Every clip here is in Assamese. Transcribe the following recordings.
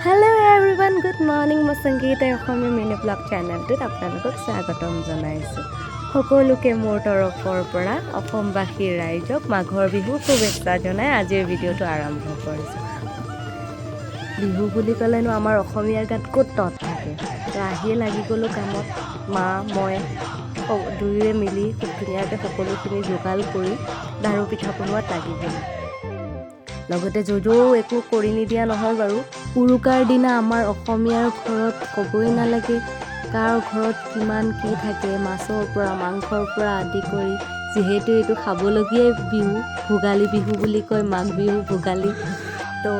Hello everyone, good morning. মই সংগীতাই অসমীয়া মিনি ব্লগ চেনেলটোত আপোনালোকক স্বাগতম জনাইছোঁ। সকলোকে মোৰ তৰফৰ পৰা অসমবাসী ৰাইজক মাঘৰ বিহুৰ শুভেচ্ছা জনাই আজিৰ ভিডিঅ'টো আৰম্ভ কৰিছোঁ। বিহু বুলি ক'লেনো আমাৰ অসমীয়াৰ গাত ক'ত তত থাকে? তো আহিয়ে লাগি গ'লোঁ কামত। মা মই দুয়োৱে মিলি খুব ধুনীয়াকৈ সকলোখিনি যোগাৰ কৰি লাড়ু পিঠা বনোৱাত লাগি গ'লোঁ। লগতে যদিও একো কৰি নিদিয়া নহয় বাৰু। উৰুকাৰ দিনা আমাৰ অসমীয়াৰ ঘৰত ক'বই নালাগে, কাৰ ঘৰত কিমান কি থাকে, মাছৰ পৰা মাংসৰ পৰা আদি কৰি। যিহেতু এইটো খাবলগীয়াই বিহু, ভোগালী বিহু বুলি কয়, মাঘ বিহু ভোগালী। তো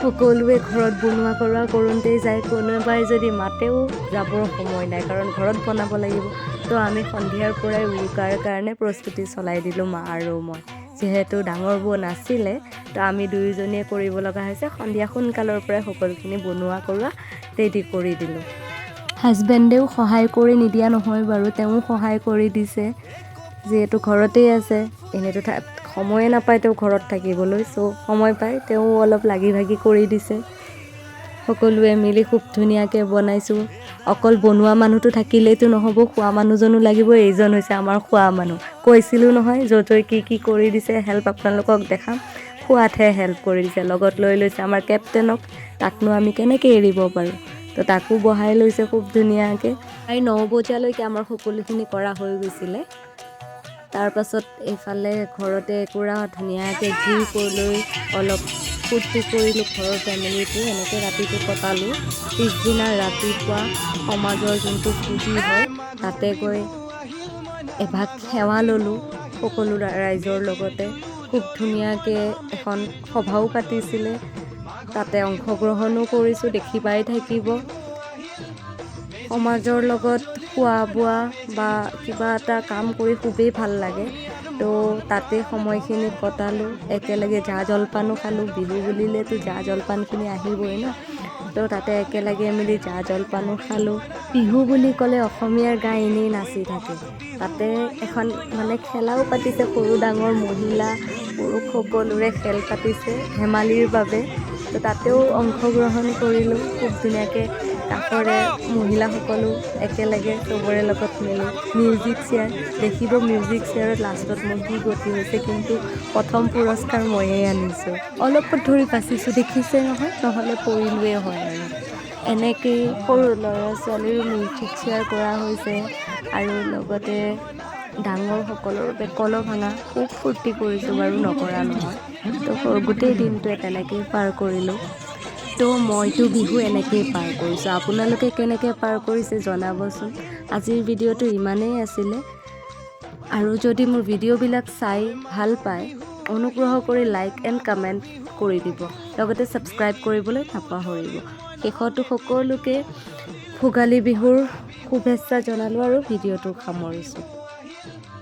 সকলোৱে ঘৰত বনোৱা কৰোৱা কৰোঁতেই যায়। কোনোবাই যদি মাতেও যাবৰ সময় নাই, কাৰণ ঘৰত বনাব লাগিব। তো আমি সন্ধিয়াৰ পৰাই উৰুকাৰ কাৰণে প্ৰস্তুতি চলাই দিলোঁ, মা আৰু মই। যিহেতু ডাঙৰ বৌ নাছিলে, তো আমি দুয়োজনীয়ে কৰিব লগা হৈছে। সন্ধিয়া সোনকালৰ পৰাই সকলোখিনি বনোৱা কৰোৱা ৰেডি কৰি দিলোঁ। হাজবেণ্ডেও সহায় কৰি নিদিয়া নহয় বাৰু, তেওঁ সহায় কৰি দিছে। যিহেতু ঘৰতেই আছে, এনেইতো সময়ে নাপায় তেওঁ ঘৰত থাকিবলৈ। চ' সময় পায় তেওঁ অলপ লাগি ভাগি কৰি দিছে। সকলোৱে মিলি খুব ধুনীয়াকৈ বনাইছোঁ। অকল বনোৱা মানুহটো থাকিলেইতো নহ'ব, খোৱা মানুহজনো লাগিব। এইজন হৈছে আমাৰ খোৱা মানুহ। কৈছিলোঁ নহয়, য'ত কি কি কৰি দিছে হেল্প, আপোনালোকক দেখাম। খোৱাতহে হেল্প কৰি দিছে। লগত লৈ লৈছে আমাৰ কেপ্টেইনক। তাকনো আমি কেনেকৈ এৰিব পাৰোঁ? তো তাকো বহাই লৈছে খুব ধুনীয়াকৈ। প্ৰায় 9 বজালৈকে আমাৰ সকলোখিনি কৰা হৈ গৈছিলে। তাৰপাছত এইফালে ঘৰতে একুৰা ধুনীয়াকৈ জুই লৈ অলপ ফূৰ্তি কৰিলোঁ ঘৰৰ ফেমিলিটো। এনেকৈ ৰাতিটো কটালোঁ। পিছদিনা ৰাতিপুৱা সমাজৰ যোনটো পুঁজি হয়, তাতে গৈ এভাগ সেৱা ল'লোঁ সকলো ৰাইজৰ লগতে। খুব ধুনীয়াকৈ এখন সভাও পাতিছিলে, তাতে অংশগ্ৰহণো কৰিছোঁ, দেখি পাই থাকিব। সমাজৰ লগত খোৱা বোৱা বা কিবা এটা কাম কৰি খুবেই ভাল লাগে। তো তাতে সময়খিনি কটালোঁ, একেলগে জা জলপানো খালোঁ। বিহু বুলিলেতো জা জলপানখিনি আহিবই ন? তো তাতে একেলগে মিলি জা জলপানো খালোঁ। বিহু বুলি ক'লে অসমীয়াৰ গা এনেই নাচি থাকে। তাতে এখন মানে খেলাও পাতিছে, সৰু ডাঙৰ মহিলা পুৰুষ সকলোৰে খেল পাতিছে ধেমালিৰ বাবে। তো তাতেও অংশগ্ৰহণ কৰিলোঁ খুব ধুনীয়াকৈ। কাষৰে মহিলাসকলো একেলগে চবৰে লগত মিলি মিউজিক চেয়াৰ দেখিব। মিউজিক চেয়াৰত লাষ্টত মোৰ কি গতি হৈছে, কিন্তু প্ৰথম পুৰস্কাৰ ময়েই আনিছোঁ। অলপত ধৰি বাচিছোঁ, দেখিছে নহয়, নহ'লে পৰিলোৱেই হয়। আৰু এনেকেই সৰু ল'ৰা ছোৱালীৰো মিউজিক চেয়াৰ কৰা হৈছে আৰু লগতে ডাঙৰসকলৰ কলহ ভাঙা। খুব ফূৰ্তি কৰিছোঁ বাৰু, নকৰা নহয়। তো গোটেই দিনটোৱে তেনেকেই পাৰ কৰিলোঁ। তো মইতো বিহু এনেকেই পাৰ কৰিছোঁ, আপোনালোকে কেনেকৈ পাৰ কৰিছে জনাবচোন। আজিৰ ভিডিঅ'টো ইমানেই আছিলে। আৰু যদি মোৰ ভিডিঅ'বিলাক চাই ভাল পায়, অনুগ্ৰহ কৰি লাইক এণ্ড কমেণ্ট কৰি দিব, লগতে ছাবস্ক্ৰাইব কৰিবলৈ নাপাহৰিব। শেষতো সকলোকে ভোগালী বিহুৰ শুভেচ্ছা জনালোঁ আৰু ভিডিঅ'টো সামৰিছোঁ।